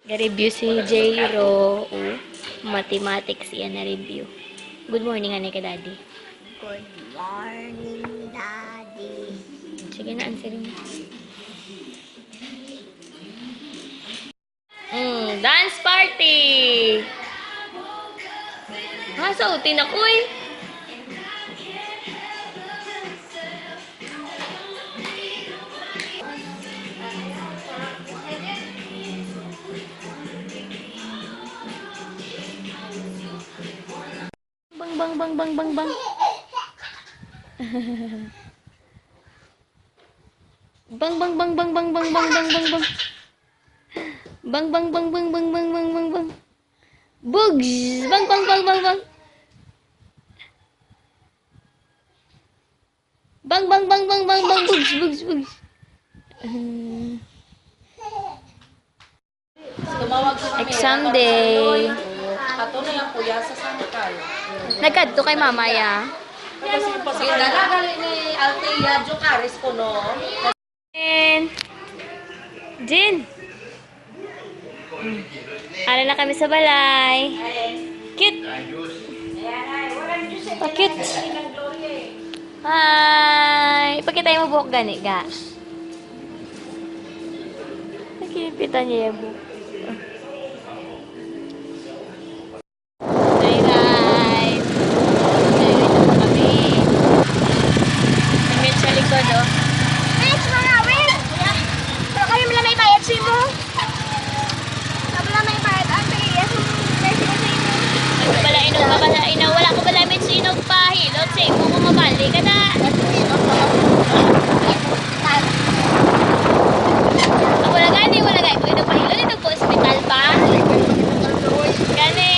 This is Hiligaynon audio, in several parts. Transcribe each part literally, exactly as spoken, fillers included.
Ga-review si J Ro, o, mathematics iya na review. Good morning, anay ka, Daddy. Good morning, Daddy. Sige na, answer mo. Mm, dance party! Ah, sautin ako eh. Bang, bang, bang, bang, bang, bang. Bang, bang, bang, bang, bang, bang, bang, bang, bang, bang. Bang, bang, bang, bang, bang, bang, bang, bang, bang. Bugs! Bang, bang, bang, bang, bang. Bang, bang, bang, bang, bang, bang, bugs, bugs, bugs. Um, Tumawag sa kami. Exam day. Ato na yung kuya sa sangkal. Nagkadto kay mama, ya. Tapos yung pasakay. Gindala gali ni Althea Jocaris ko, no? Jin. Jin. Ara na kami sa balay. Cute. Pa-cute. Hi. Ipakita mo buhok gani, ga. Nakikita niya yung buhok. Hi, guys. Nandito na kami. Ang sa likod, oh. Guys, mga win! Pero kami, wala may bayad sa imo. Wala may bayad ang P S. Wala ino, wala ino, wala ko wala may sinog pa, hilot sa imo kung mabali ka na. Ako na gani, wala gani ko ino pa hilot, ito po ospital pa. Gani.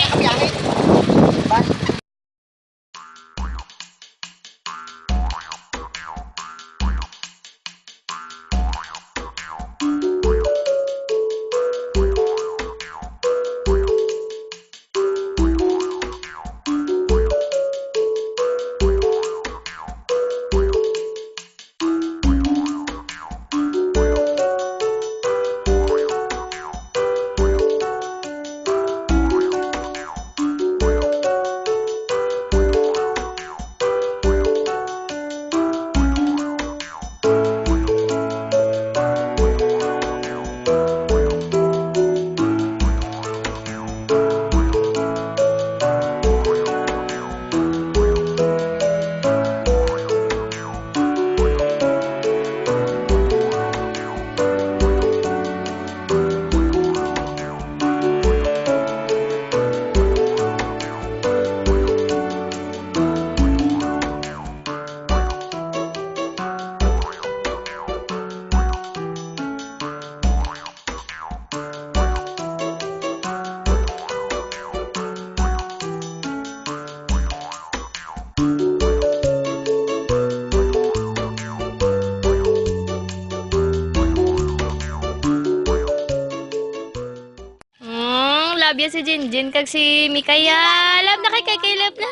Mm, love ya si Jinjin kag si Mikaya. Love na kay Kaykay, love na.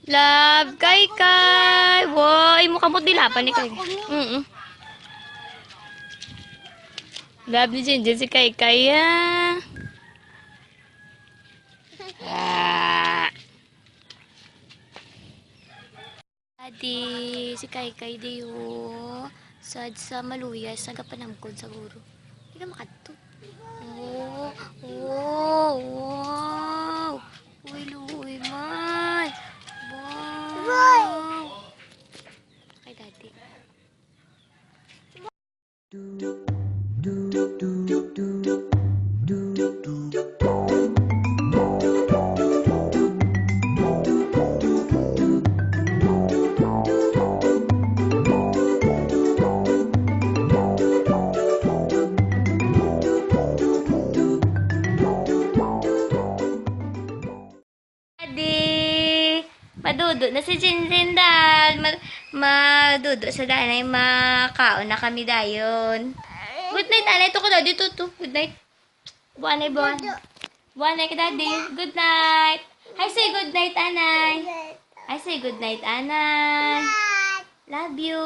Love, Kaykay. Wow, imo kamot dilapan ni Kaykay. Mm-mm. Love ni Jinjin si Kaykay, ah. Ah. Adi, si Kaykay di, oh. Sad sa maluyas, nagapanamkon sa guro. Di ka makadto. Oh, oh, wow. Uy, luoy man. Wow. Kay daddy. Adi, madudo na si Jinjin, dal. Ma-, madudo sa danay, makaon na kami dayon. Good night, anay. Ito ko, daddy, ito, ito. Good night. Buwan, ay, buwan. Buwan, ay, ka, daddy. Good night. Hi, say good night, anay. Hi, say good night, anay. Love you.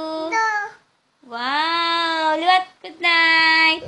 Wow, liwat. Good night.